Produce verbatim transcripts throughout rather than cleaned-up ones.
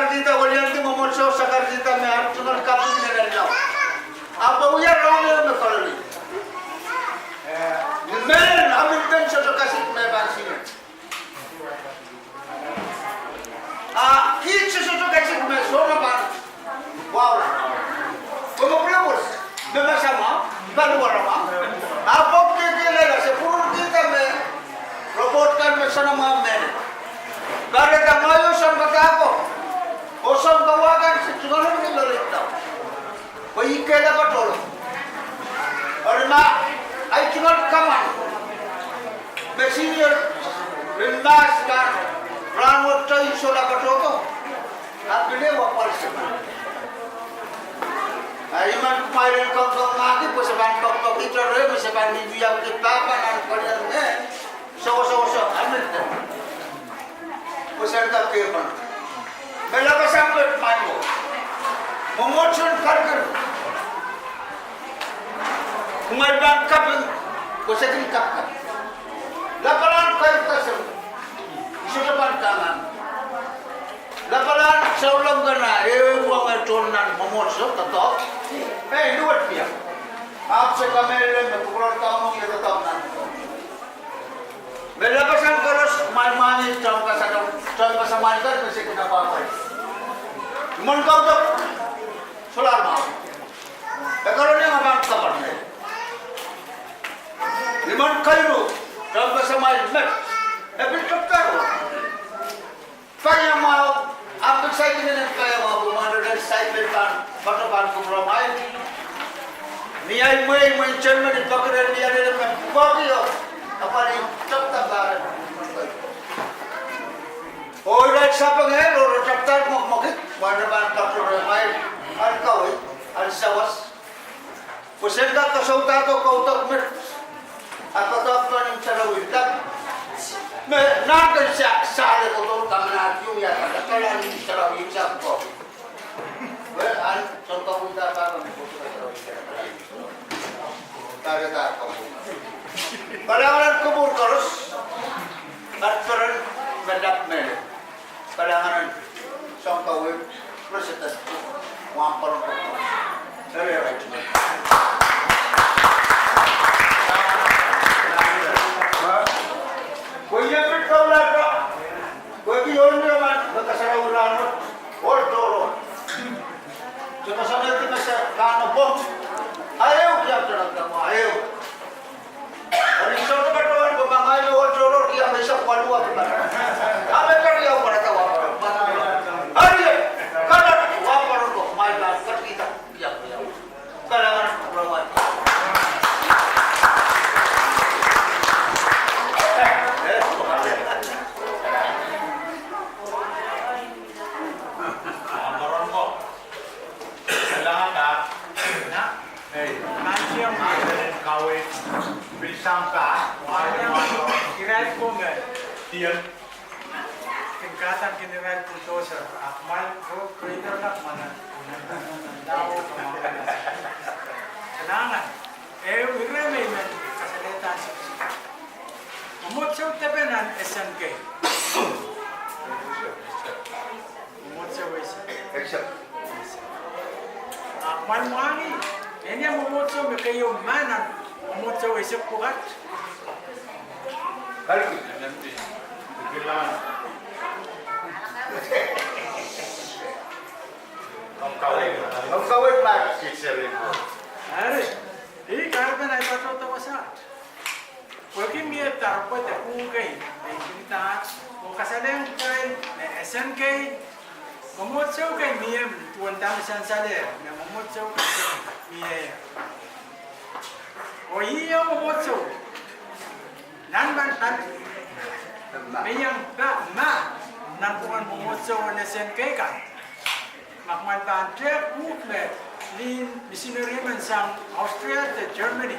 Sakarkihda weliandi mwomwohdiso, sakarkihda me ar tungoal kaping nan lao. Ahpw wia rahn ehu me koledi. Ni mehn Hamilton sohte kasik me pahn senior. A kiht sohte kasik me sohte pahn wahula. Komw pwurehng me me sama, pali warama. Ahpw kihdi lella se pwurkihda me report kan me soanamwahu mehn. Kahrehda ngehi oh sounpadahk ko, oh sounkawa kan se tungoal ni lorikda. Pwe I kehlail patohdo. Eri ma ahi tungoal kamwan me senior rin mahs kan rahnwet I sohla patohdo, a pil ehu apwal seman. A I men kumwail en kongkong mahki pwe se pahn poakpoakihte reh me se pahn wiwiahki pahpa nan kalian me sewesewese Hamilton. Pwe se en kak kehpene. Me lapasang pet maing ko. Mwomwohdiso en Karikiru. Kumwail pahn kaping, pwe se kin kapkap. Lapalahn kairkasem. I sohte pahn kahngan. Lapalahn souleng kan, ehu ong tohn nan mwomwohdiso, doadoahk. Ei, luwet pia. Ahpw se kamehlele me kupwuren Kauno iei doadoahk nan. Me lapasang koaros, mwamwahni tohn kasa, tohn kasa mwahni kan me se kin apwahpwal. Ni mwohn kaudok, solahr mwahu. E karanih me pahn kapar me. Ni mwohn kairu, tohn kasa mwahni met. E pil tepda. Paiamwahu, ahpw pil saikinte paiamwahu, pwe mwahu ren saik pil pahn, patohwan kupwuramwail. Ni ahi mwehi, mwehin Germany, pekeren ni alele me pwukoahki oh, apwalih tepda pahn. Oh irail sapeng ehr oh re tepda mwekmwekid, mwein re pahn doctor mwail, al kaweid, al sawas. Pwe sen kak kasoudahdo kaudok met. A kaudok pahn imw sarawi lap. Me nan ken sak sale kodo kamanah ieu ia kak kalan imw sarawi imw sak kodo. Well, an, soun kapwunda pahpa me kodo sarawi. Kahrehda kapwun. Kalahngan en kupwur koaros. Kat peren me lap mehn. Kalahngan en sounkaweid, president, wahnpoaron ko. Eri, eri. Pwe I pil kaulahte, pwehki ohl me emen me kasarawi rahnwet, ohl tohrohr. Se koasoanehdi me se rahnwet pwong. A ehu kiam tenakdamo, a ehu. Eri sohte patohwan pwe ma ngehi me ohl tohrohr kiam eisek waluh ahpw pahn. A me keriau pwarada wahnpoaron. Eri, kahrehda wahnpoaron ko, mwail pahn ketikihda kiam keriau. Kalahngan en kupwuramwail. Wahnpoaron ko. Kalahngan en, ei, nan tiong, kaweid, pil sang ka, irail ko me, tiong. Kin kahdaneki irail bulldozer, ahpw mwail road grader kak mwanan. Lao, kalahngan. Ehu ire me I men kasalehda sikisik. Mwomwohdiso depe nan S N K. Mwomwohdiso eisek. Eisek. Ahpw mwail mwahngih, eni mwomwohdiso me keieu mah nan mwomwohdiso eisek pwukat. Kalikitik. Komw kaweid. Komw kaweid, Mark. Eri, ih, kahrepen ahi patohdo wasaht. Pwehki mie doaropwe de pwuhk kei, de I pil dahte, oh kasalehiong kitail me S N K, mwomwohdiso kei mie duwen dahme sansalehr, me mwomwohdiso kei mie. Oh ih mwomwohdiso nan Malpal, me iang pahn mah nanpwungen mwomwohdiso en S N K kan. Ma kumwail pahn tehk pwuhk me lih misineri men sang Austria de Germany.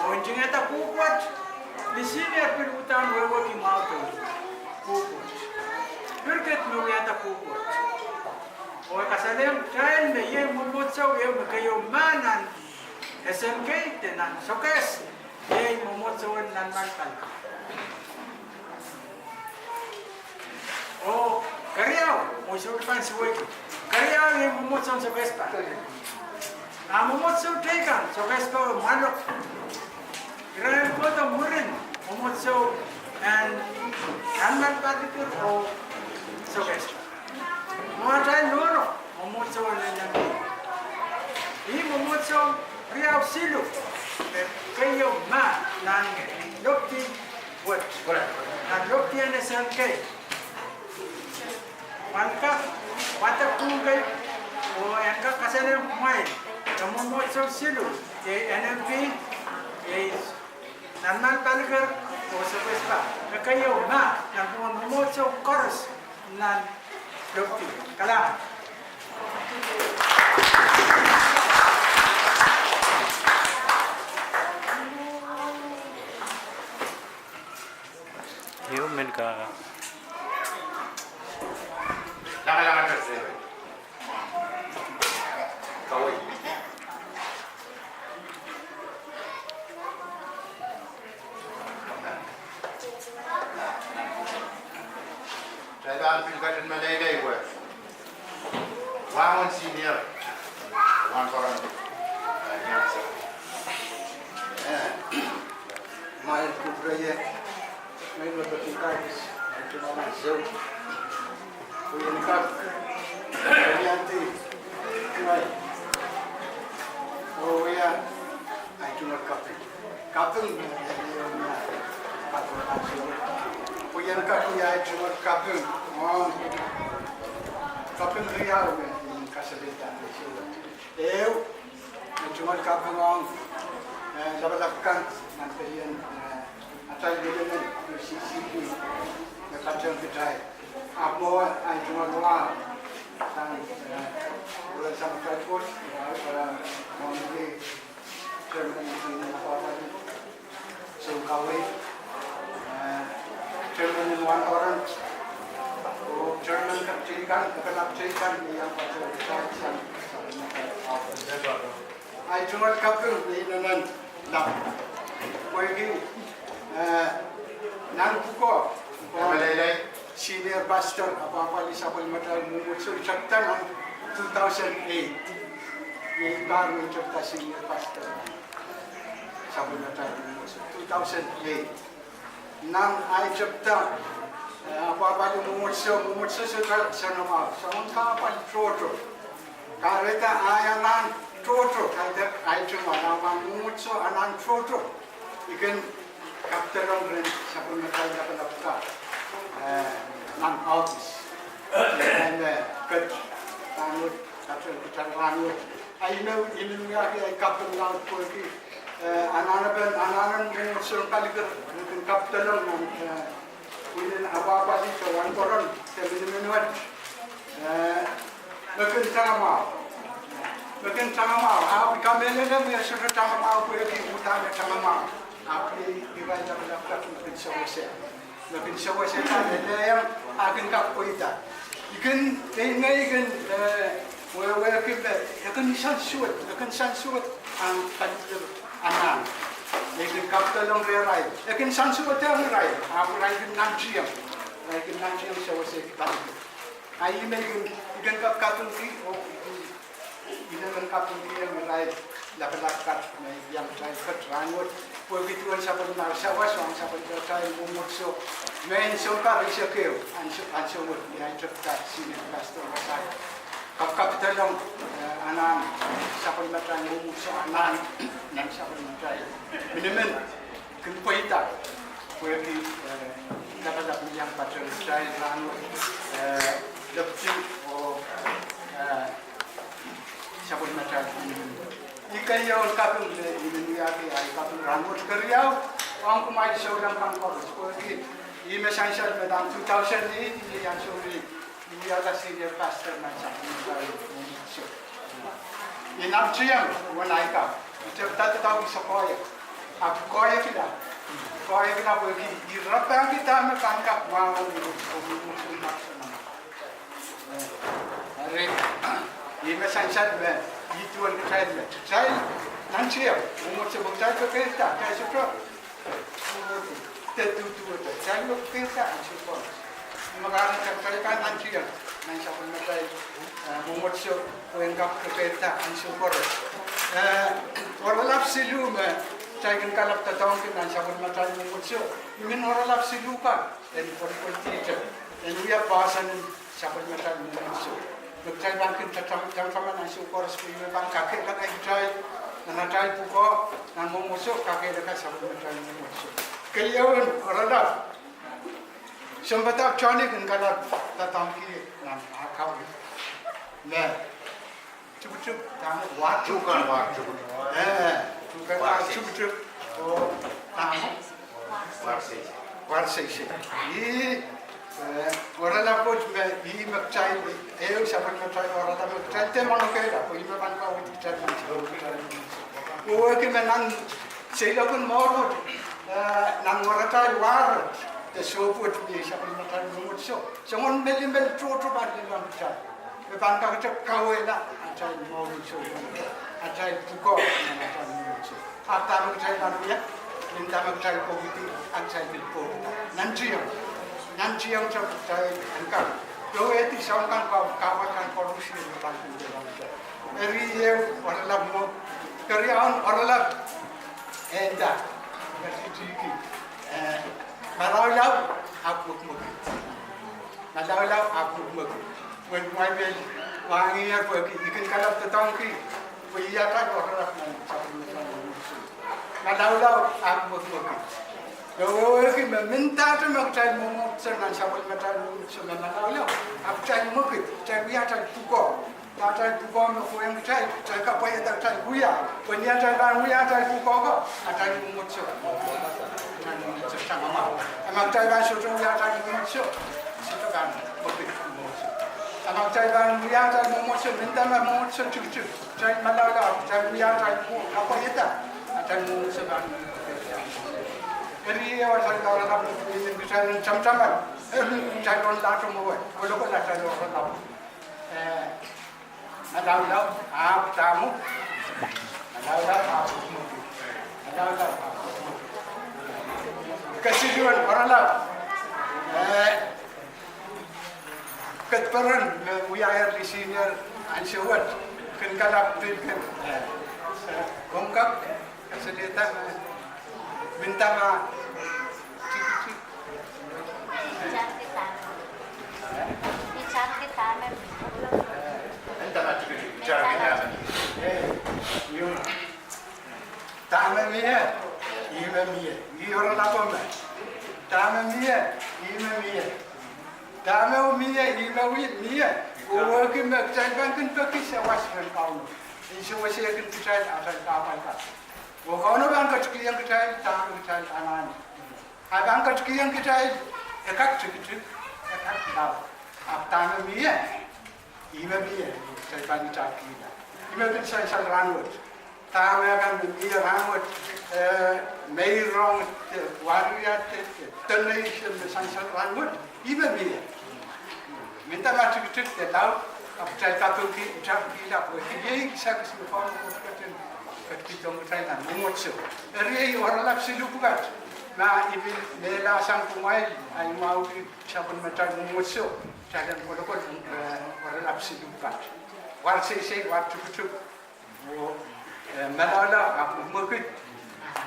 Oh ntingihda pwuhk wet, misiner pil uhdahn wehwehki mwahu pohn pwuhk wet. Pirkit me wiahda pwuhk wet. Oh e kasalehiong kitail me iei mwomwohdiso ehu me keieu mah nan S N K de nan Sokehs, iei mwomwohdiso en nan Malpal. Oh Keriau, oh sohte pahn suwed. Keriau iei mwomwohdiso en sokehs pah. A mwomwohdiso teikan sokehs pah oh mwalok. Irail kohdo mwurin mwomwohdiso en Nanmwel Palikir oh sokehs pah. Mwo atail nohno mwomwohdiso en N M P. Ih mwomwohdiso riau siluh me keieu mah nan lokdi wet, nan lokdi en S N K. Pwehn kak wadek pwuhk kei oh en kak kasalehiong kumwail me mwomwohdiso siluh, iei N M P, iei Nanmwel Palikir oh sokehs pah, me keieu mah nan pwungen mwomwohdiso koaros nan lokdi. Kalahngan. Ehu men ka. Langa, langa, langa. Kawei. Kitail pahn pil ketin meleilei wet. Wahngen senior, wahnpoaron, eh, ansou. Eh, mwail kupwure ie, mwein me ketin kaidehn, mwein tungoal ansou. Pwe I en kak, I en di, mwail. Oh, ia, ahi tungoal kaping. Kaping, pwe I en kak wia ahi tungoal kaping, oh, kaping riau me I en kasalehda. Ehu, ahi tungoal kaping ong, eh, lapalap kan, nan pelien, eh, atail minimin, U C C P, me patehng kitail. Ahpw mwo ahi tungoal wahu, sang, eh, uwen sang kitail pwoat, eh, eh, ong chairman en apwahpwalih, Sounkawi, eh, chairman en wahnpoaron, oh chairman kan teikan, lapalap teikan, me iang patehng kitail sang, sang, ahi tungoal kaping me inenen lap. Pwehki, eh, nan pwukoa, pwukoa, senior pastor, apwahpwalih sapwellimatail mwomwohdiso, I tepda nan two thousand eight. Iei I pahr me I tepda senior pastor sapwellimatail mwomwohdiso, two thousand eight. Nan ahi tepda, eh, apwahpwalih mwomwohdiso, mwomwohdiso sohte soanamwahu, soangen kahpwal tohto. Kahrehda ahi anahn tohto, kaidehk ahi tungoal, ahpw mwomwohdiso anahn tohto. I kin kapidelong rehn sapwellimatail lapalap kan, eh, nan ohpis. Nan, eh, ket rahnwet, kapidelong ket rahnwet. Ahi me I men wiahki ahi kaping laud pwehki, eh, anahnepen, anahnen mwomwohdiso en Palikir, me kin kapidelong nan, eh, pwihnen apwahpwalih de wahnpoaron de minimin wet. Eh, me kin tangamwahu. Me kin tangamwahu. Ahpw I kamehlele me e sohte tangamwahu pwehki uhdahn e tangamwahu. Ahpw iei irail lapalap kan me kin sewese. Me kin sewese kan, e lelohng, a kin kak pweida. I kin, ngehi, ngehi kin, eh, wehwehki me, e kin sansuwed, e kin sansuwed ahn Palikir anahn. E kin kapidelong rehrail. E kin sansuwedehng irail, ahpw irail kin nantihong. Irail kin nantihong sewese Palikir. Ahi me I kin, I kin kak kapingki, oh, I kin I men kapingkihong irail lapalap kan me iang kitail ket rahnwet, pwehki duwen sapwellimatail sawas ong sapwellimatail mwomwohdiso, mehn sounpar eisek ehu, ansou, ansou wet, ni ahi tepda senior pastor wasa, kak, kapidelong, eh, anahn sapwellimatail mwomwohdiso anahn, nan sapwellimatail minimin. Kin pweida, pwehki, eh, lapalap me iang patehng kitail rahnwet, eh, lepidi oh, eh, sapwellimatail minimin. Ih keieu en kaping me I men wiahki ahi kaping rahnwet. Keriau, ong kumwail souleng kan koaros, pwehki ih me sansal me nan two thousand eight, ih me I ansou me I wiahla senior pastor nan sapwellimatail mwomwohdiso. I nantihong uwen ahi kak. I tepda doadoahk, I sohte koahiek. Ahpw koahiekla. Koahiekla pwehki I rapahki dahme pahn kak mwahu ni mwomwohdiso. Eri, ih me sansal me, ih duwen kitail me, kitail nantihong mwomwohdiso pwe kitail kekeirda, kitail sohte, de duduwehte, kitail me kekeirda ansou koaros. Mekahrehda kitail pahn nantihong nan sapwellimatail, eh, mwomwohdiso, pwe en kak kekeirda ansou koaros. Eh, oaralap siluh me kitail kin kalap doadoahngki nan sapwellimatail mwomwohdiso, I men oaralap siluh kan en kolkoldiht, en wia poahsoan en sapwellimatail mwomwohdiso. Me kitail pahn kin tam-, tamataman ansou koaros pwe ih me pahn kakehlaka kitail nan atail pwukoa, nan mwomwohdiso, kakehlaka sapwellimatail mwomwohdiso. Keieu en oaralap, sounpadahk Johnny kin kalap doadoahngki nan ah kawi me tupitup, dahme, wahtukan, wahtukan. Eh, tuhkan, wahtukan. Oh, dahme, wahtukan. Ih, eh, oaralap wet me, ih me kitail, ehu sapwellimatail oaralap me kitail dehr manokehla, pwe ih me pahn kawehdi kitail nan sapwellimatail. Wehwehki me nan seiloak en mour wet, eh, nan waratail warat de sohp wet me sapwellimatail mwomwohdiso, soangen melimel tohto pahn lel ong kitail. Me pahn kakete kauwehla atail mour en sohp, atail pwukoa nan atail mwomwohdiso. Ahpw dahme kitail pahn wia, nin dahme kitail kohkihdi, a kitail pil kohkihda. Nantihong, nantihong kitail en kak powehdi soahng kan, kau-, kauwei kan koaros me pahn kin lel ong kitail. Eri ehu oaralap mwo, keriaun oaralap, e nda, e titiki, eh, malaulau ahpw mwekimwekid. Malaulau ahpw mwekimwekid. Mwein kumwail pil wahngiher pwehki I kin kalap doadoahngki, pwe iei atail oaralap nan sapwellimatail mwomwohdiso. Malaulau ahpw mwekimwekid. E wehwehki me mendahte me kitail mwomwohdiso nan sapwellimatail mwomwohdiso me malaulau, ahpw kitail mwekid, kitail wia atail pwukoa. Atail pwukoa me kohieng kitail, kitail kapwaiada kitail wia. Pwe ni atail pahn wia atail pwukoa ko, atail mwomwohdiso, atail mwomwohdiso tamamwahu. A ma kitail pahn sohte wia atail mwomwohdiso, sohte pahn mwekid mwomwohdiso. A ma kitail pahn wia atail mwomwohdiso, mendahte me mwomwohdiso tikitik, kitail malaulau, kitail wia atail pwukoa, kapwaiada, atail mwomwohdiso pahn. Eri ehu atail oaralap me kitail en tamataman, eri kitail en lahte mwowe, kolokol atail oaralap. Eh, malaulau ahpw dahme, malaulau ahpw, malaulau ahpw. Kesiluhn oaralap, eh, kedperen me wiahier lisihn ier ansou wet, kin kalap pil kin, eh, eh, komw kak kasalehda, eh, mendahte ma tikitik. Ni tangki dahme. Ni tangki dahme. Dahme mie, ih me mie. Ih oaralap me. Dahme mie, ih me mie. Dahme mie, ih me mie. Wehwehki me kitail pahn kin peki sawas rehn Kauno. Ni sewese kin kitail atail kahpwal kan. Oh Kauno pahn ketikihong kitail dahme kitail anahne. A pahn ketikihong kitail, e kak tikitik, e kak lau. Ahpw dahme mie, ih me mie, kitail pahn itarkihla. Ih me pil sansal rahnwet. Dahme kan me mie rahnwet, eh, meirong, eh, wariate, eh, donation me sansal rahnwet, ih me mie. Mendahte ma tikitik de lau, ahpw kitail kapingki, itarkihla pwehki iei kisakis me Kauno ketin ketikihong kitail nan mwomwohdiso. Eri ei oaralap siluh pwukat, ma I pil mehla sang kumwail, a I mwahuki sapwellimatail mwomwohdiso, kitail en kolokol, eh, oaralap siluh pwukat. War seisei, war tikitik, oh, eh, malaulau ahpw mwekid,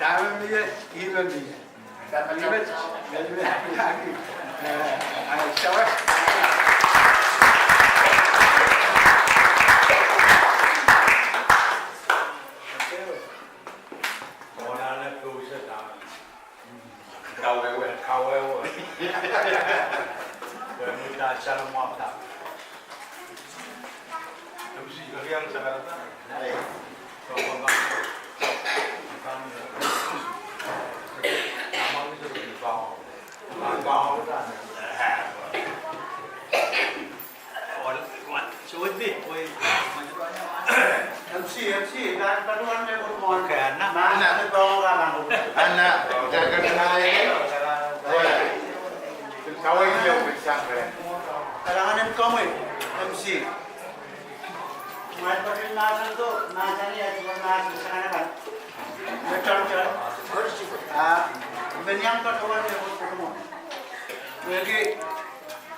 dahme mie, ih me mie. Ih me, ih me, eh, ah, sawas. Kawehwe, kawehwe. Kawehwe, kawehwe. M C, M C, pahn patohwan mehkot mwohn. Okay, Anna. Anna. Anna. Kalahngan en komwi, M C. Mwail patohwan mahsen ko, mahsen ia tuan mahsen sanganakan. Meton, ah, men iang patohwan mehkot mwohn. Wehwehki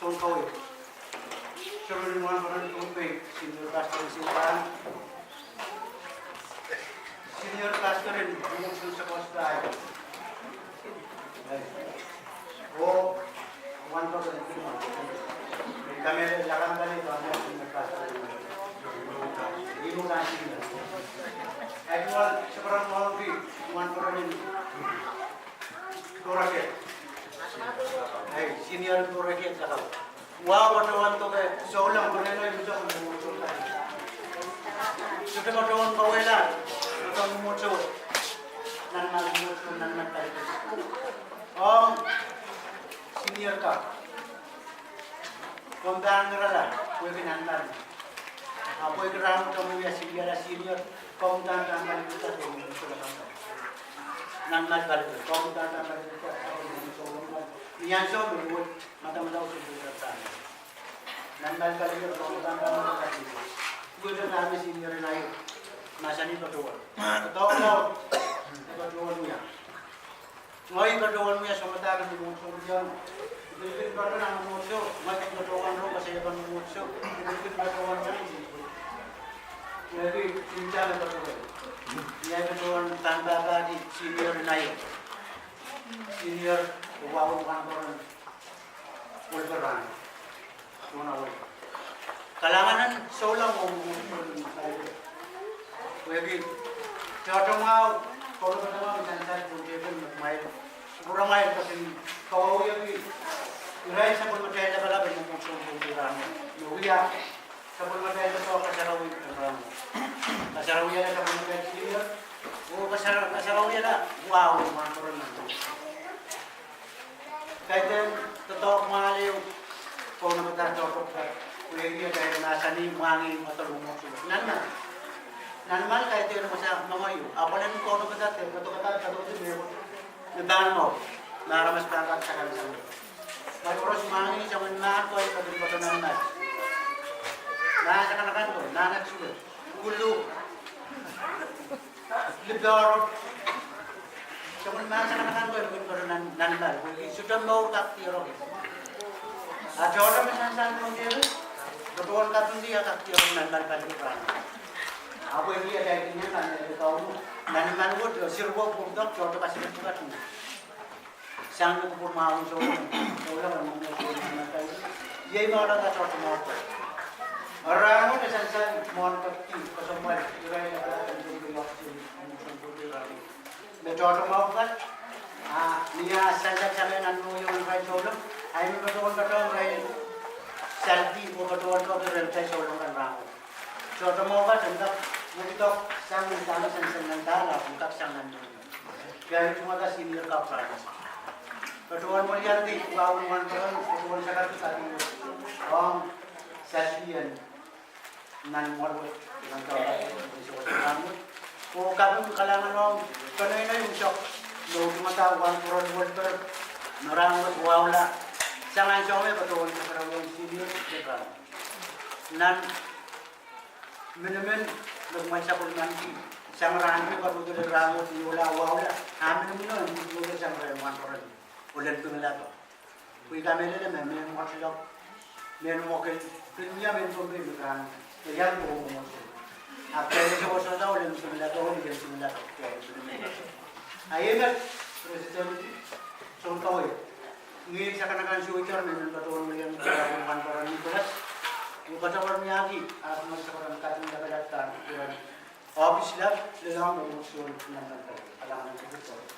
Sounkawi. Sohte ni mwahu pahn tuhpei senior pastor en Seipan. Senior pastor en Mwomwohdiso Sakoas Pahi. Oh, wan pahn tuhpei. Kami lakapw kali pahn senior pastor. Inou kan senior. Ahi wan separan mwahu pi wan pahn Dorake. Ahi, senior Dorake saka. Wa patohwan tuhke souleng pene no imusa pene mwomwohdiso. Sohte patohwan kawehla, patohwan mwomwohdiso. Nan mwahl mwomwohdiso, nan mwahl palipe. Ong senior ka. Komw pahn ngihrala, pwehki nan mwahl. Ahpw pwehki rahn wet omw wia senior, senior, komw pahn pahn palipe, komw pahn pahn. Nan mwahl palipe, komw pahn pahn palipe, komw pahn pahn. Ni ansou me wet, madamadau sohte pahn. Nan mwahl palipe, komw pahn pahn palipe. Wet pahn senior en aio, mahsanih patohwan. Patohwan, patohwan wia. Ngehi patohwan wia soangen dahme mwomwohdiso wia. Pil pil patohwan nan mwomwohdiso, ngehi patohwan rong koasoiepen mwomwohdiso, pil pil patohwan nan mwomwohdiso. Ngehi pil pil patohwan. Ngehi patohwan pahn pahpahki senior en aio. Senior, wahun wan pahn Wolper rahn. Kalahngan en souleng oh mwomwohdiso. Pwehki tohtohmwahu, kaunopada mwahu, sansal, pwuhng tepin, me kumwail, kupwuramwail koasoia, kawauwihki irail sapwellimatail lapalap en mwomwohdiso, pwuhng tepin. Me wia sapwellimatail lapalap kasarawi en rahn. Kasarawihala sapwellimatail senior, oh kasar-, kasarawihala wahun wan pahn rahn. Kaidehn doadoahk mwahl ehu, kaunopada tohto pwukat, pwehki atail mahsanih mwahngih moadol mwomwohdiso. Nan mwahl. Nan mwahl kaidehn wasa moange ieu. Ahpw elen kaunopada de, doadoahk doadoahk me, me pahn mwahu. Me aramas pahn kak sakan sang. Mwail koaros mwahngih soangen mahn ko, pahn patohdo nan mwahl. Mahn sakanakan ko, mahn eksuwe. Kulu. Liparo. Soangen mahn sakanakan ko, pahn patohdo nan, nan mwahl. Pwehki sohte mour kak diaroki. A tohto me sansal pwuhng tepin, patohwan kaping di a kak diaroki nan mwahl palipe rahn. Ahpw pwehki atail kin nan mwahl palipe kauno. Nan mwahl wet, sirko pwuhng dok, tohto kasik pwukat. Sang me kupwur mwahu souleng, souleng en mwomwohdiso nan mwahl palipe. Iei me oaralda tohtohmwahu. Rahn wet e sansal mwohn kepdi, kesempwal, irail lapalap en pwuhng tepin. Me tohtohmwahu pwukat, a, ni a sansal sang nan mohngiong en irail souleng, ahi me patohwan patohwan irail saldi, oh patohwan patohwan irail souleng kan rahn wet. Tohtohmwahu pwukat, en kak, me kitail sang nan dahme sansal nan dahl, ahpw kak sang nan mohngiong. Pia ni tumada senior kak rahn. Patohwan mwohdiandi, wahun wan pahn, patohwan sakarki kaping wet. Ong, saldi en nan mwohdiso, nan dahme, nan sohte rahn wet. Oh kaping kalahngan ong, peneinei unsek, me tumada wan pahn Wolper, me rahn wet wahula, sang ansou me patohwan sakarki senior, rahn. Nan minimin, me kumwail sapwellimaniki, sang rahn me patohdo rahn wet ni wahula, a minimin o, minimin o sang rahn wan pahn. Olen pingilado. Pwe I kamehlele me mehn Mwakilok, mehn Mwokel, pil mie mehn Pohnpei me pahn, me iang ko mwomwohdiso. Ahpw kitail sohte sohte olen pingilado, olen pingilado, kitail pingilado. A ih me President Sounkawi, ngihl sakanakan sohte men patohwan welian wan pahn Nicholas. Uhk patohwan wiahki, ahpw me patohwan katung lapalap kan, patohwan ohpis lap, lelohng mwomwohdiso nan pahn pahn, kalahngan en kupwur.